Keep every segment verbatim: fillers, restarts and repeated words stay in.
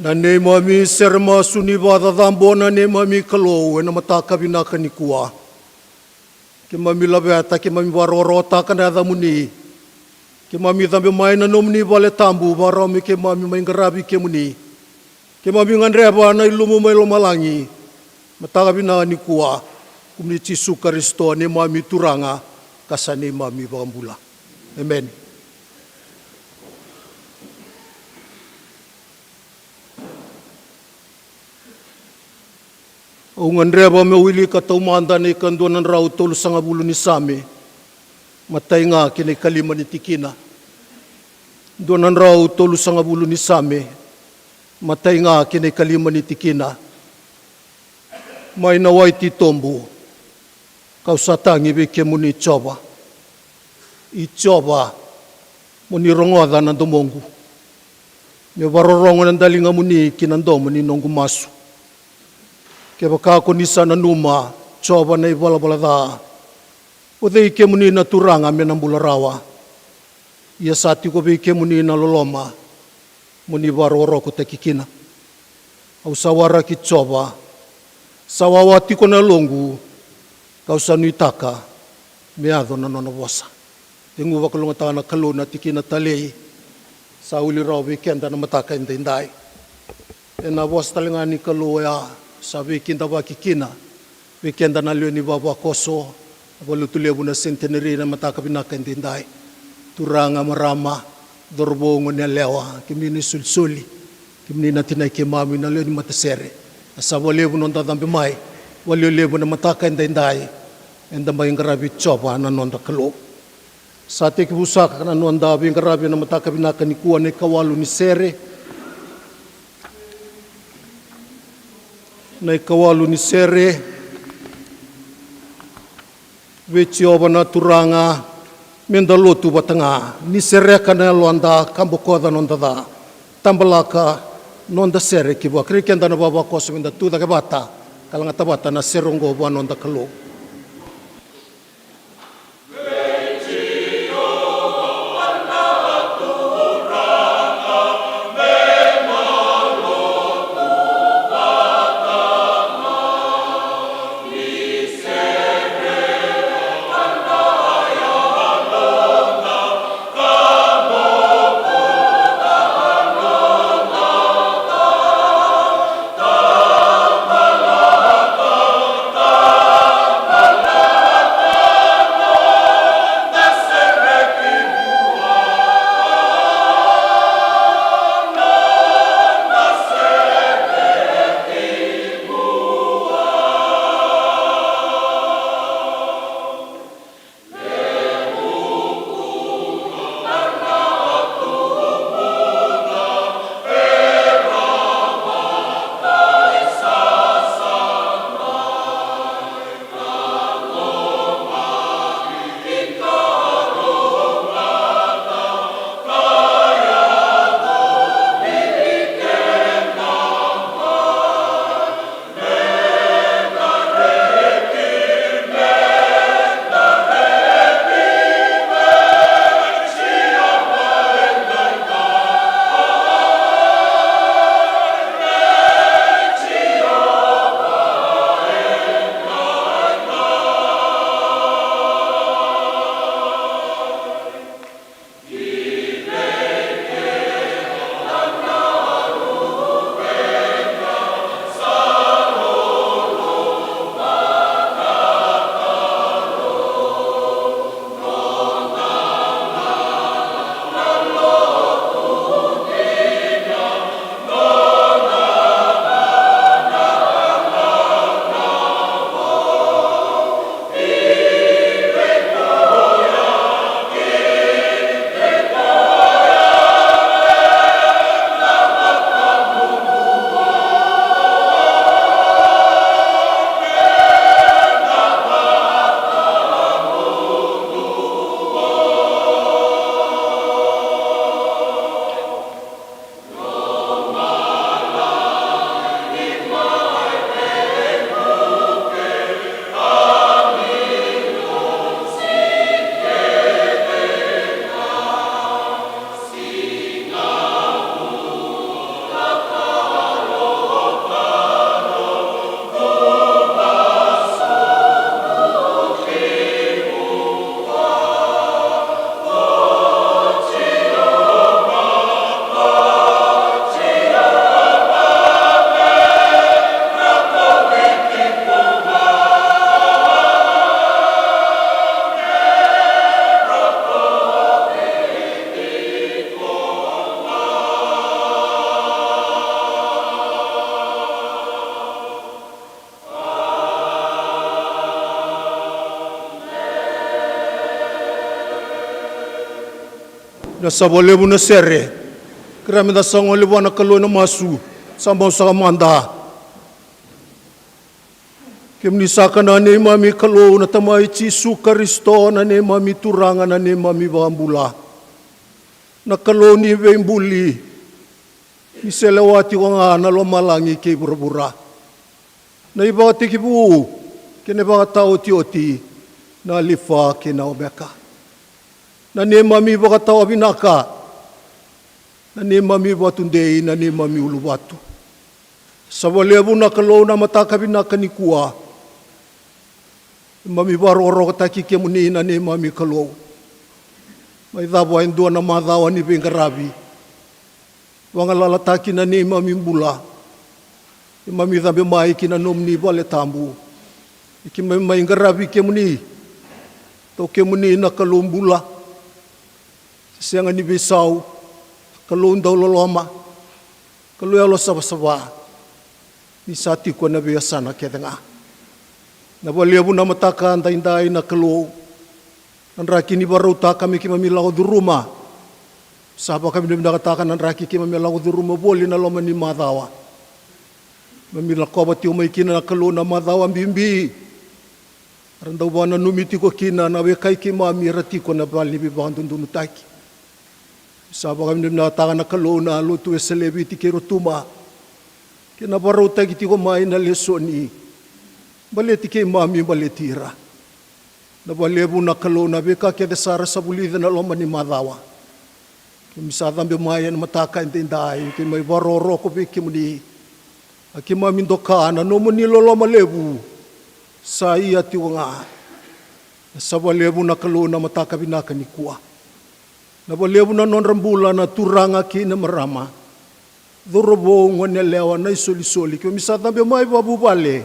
Na neimami sere masu ni vakacacabo, na neimami Kalou, ena mataka vinaka nikua. Keimami laveta, keimami vakarokorokotaka na yacamuni. Keimami cabe mai na nomuni vale tabu, vakarau me keimami mai qaravi kemuni. Keimami gadreva na ilumu mai lomalagi. Mataka vinaka nikua, kumuni Jisu Karisito, neimami Turaga, ka sa neimami Vakabula. Emeni. Au gadreva meu wilika taumada na ikadua na drau tolusagavulu ni Same, matai ga kei na ikalima ni tikina. Dua na drau tolusagavulu ni Same, matai ga kei na ikalima ni tikina. Mai na wai titobu, kau sa tagi vei kemuni Jiova. I Jiova, mo ni rogoca na domoqu. Me vakarorogo na daligamuni ki na domo ni noqu masu. Kevaka ko ni sa nanuma, Jiova, na ivalavala ca, o cei kemuni na Turaga me na bula rawa? Ia sa tiko vei kemuni na loloma, mo ni vakarokorokotaki kina. Au sa waraki Jiova, sa wawa tiko na yaloqu, kau sa nuitaka me yaco na nona vosa. Tekivu vakalougatataka na Kalou na tikina talei sa wili rawa vei keda na mataka edaidai. Ena vosa tale ga ni Kalou oya sa veikidavaki kina vei keda na lewe ni vavakoso, na Valelotu Levu na Centenary, na mataka vinaka edaidai. Turaga, marama, cauravou, goneyalewa, kemuni na isolisoli, kemuni na tinai keimami, na lewe ni matasere. Na sava levu noda cabe mai, valio levu na mataka edaidai, eda mai qaravi Jiova na noda Kalou. Sa tekivu saka na noda veiqaravi ena mataka vinaka nikua, na ikawalu ni sere. Na ikawalu ni sere. Vei Jiova na Turaga, meda lotu vata ga, ni sereka na yaloda ka bokoca noda ca. Tabalaka noda sere ki vua. Kerei keda na vavakoso meda tucake vata, ka lagata vata na sere oqo vua noda Kalou. Na sa vakalevu na sere. Kerea meda sa gole vua na Kalou ena masu. Sa bau saka mada. Kemuni saka na neimami Kalou, na Tamai Jisu Karisito, na neimami Turaga, na neimami Vakabula. Na Kalou ni veibuli, ni selewa tiko ga na lomalagi kei vuravura. Na ivakatekivu kei na ivakataotioti, na Alifa kei na Omeka. Na neimami vakatawa vinaka, na neimami vatudei, na neimami uluvatu. Sa vakalevu na Kalou na mataka vinaka nikua. Keimami vakarokorokotaki kemuni na neimami Kalou. Mai cava e dua na macawa ni veiqaravi. Vagalalataki na neimami bula. Keimami cabe mai ki na nomuni vale tabu. Keimami mai qaravi kemuni. Tou kemuni na Kalou bula. Sega ni veisau. Kalou dau loloma. Kalou yalo savasava. Ni sa tiko ena veiyasana kece ga. Na vakalevu na mataka daidai na Kalou. Na draki ni vakarautaka me keimami lako curuma. Sa vakavinavinakataka na draki keimami lako curuma voli na loma ni macawa. Keimami lakova tiko mai kina na Kalou na macawa bibi. Era dau vakananumi tiko kina na wekai keimami era tiko na vale ni veivakadodonutaki. Sa vakavinavinakataka na Kalou na lotu Wesele e Viti kei Rotuma. Kei na vakarautaki tiko mai na lesoni. Baleti keimami, baleti ira. Na vakalevu na Kalou na veika kece sara sa vulica na loma ni macawa. Keimami sa cabe mai ena mataka edaidai, keimami vakarokoroko vei kemuni. A keimami doka na nomuni loloma levu. Sa ia tiko ga. Na sa vakalevu na Kalou na mataka vinaka nikua. Na vakalevu na nodra bula na turaga kei na marama. Cauravou, goneyalewa, na isolisoli, keimami sa cabe mai vakavuvale.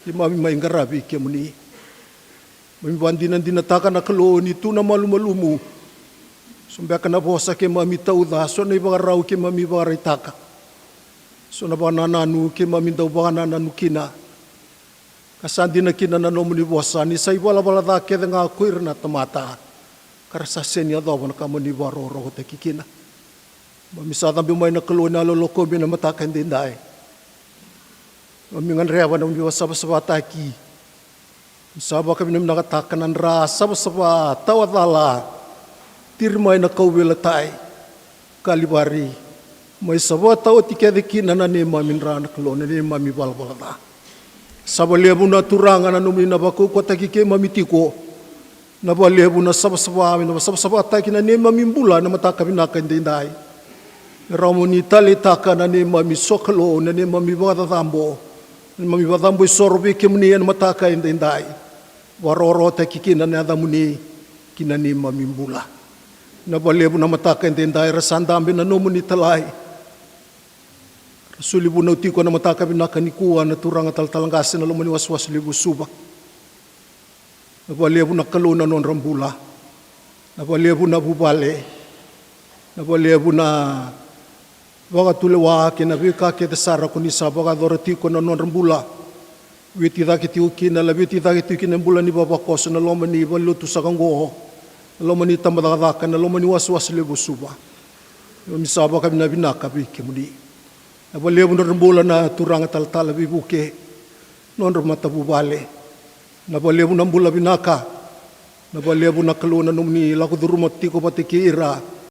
Keimami mai qaravi kemuni. Keimami vakadinadinataka na Kalou ni tu na malumalumu. So beka na vosa keimami tauca, so na ivakarau keimami vakaraitaka. So na vakanananu keimami dau vakanananu kina. Ka sa dina kina na nomuni vosa, ni sa ivalavala ca kece ga ko ira na tamata. Ka ra sa sega ni yacova na ka mo ni vakarokorokotaki kina. Keimami sa cabe mai na Kalou ena yalolokomi ena mataka edaidai. Keimami gadreva na nomuni vakasavasavataki. Sa vakavinavinakataka na dra savasava tawa cala. Tiri mai na kauveilatai. Kalivari. Mai sa vakataoti kece kina na neimami dra na Kalou, na neimami valavala ca. Sa vakalevu na Turaga na nomuni na vakaukauwataki keimami tiko. Na vakalevu na savasava, na savasava taki na neimami bula na mataka vinaka edaidai. Me rawa mo ni taleitaka na neimami sokalou, na neimami vakacacabo, na neimami vakacabo isoro vei kemuni ena mataka edaidai. Vakarokorokotaki kina na yacamuni ki na neimami bula. Na vakalevu na mataka edaidai era sa dabe na nomuni talai. Ra soli vunau tiko na mataka vinaka nikua na turaga talatala qase na loma ni wasewase levu Suva. Na vakalevu na Kalou na nodra bula. Na vakalevu na vuvale. Na vakalevu na vakatulewa kei na veika kece sara ko ni sa vakayacora tiko na nodra bula. Veti cake tiko kina, laveti cake tiko kina e bula ni vavakoso na loma ni valelotu saka oqo, na loma ni tabacakacaka, na loma ni wasewase levu Suva. Keimami sa vakavinavinaka vei kemuni. Na vakalevu na nodra bula na turaga talatala veivuke, nodra matavuvale. Na vakalevu na bula vinaka. Na vakalevu na Kalou na nomuni lako curuma tiko vata kei ira.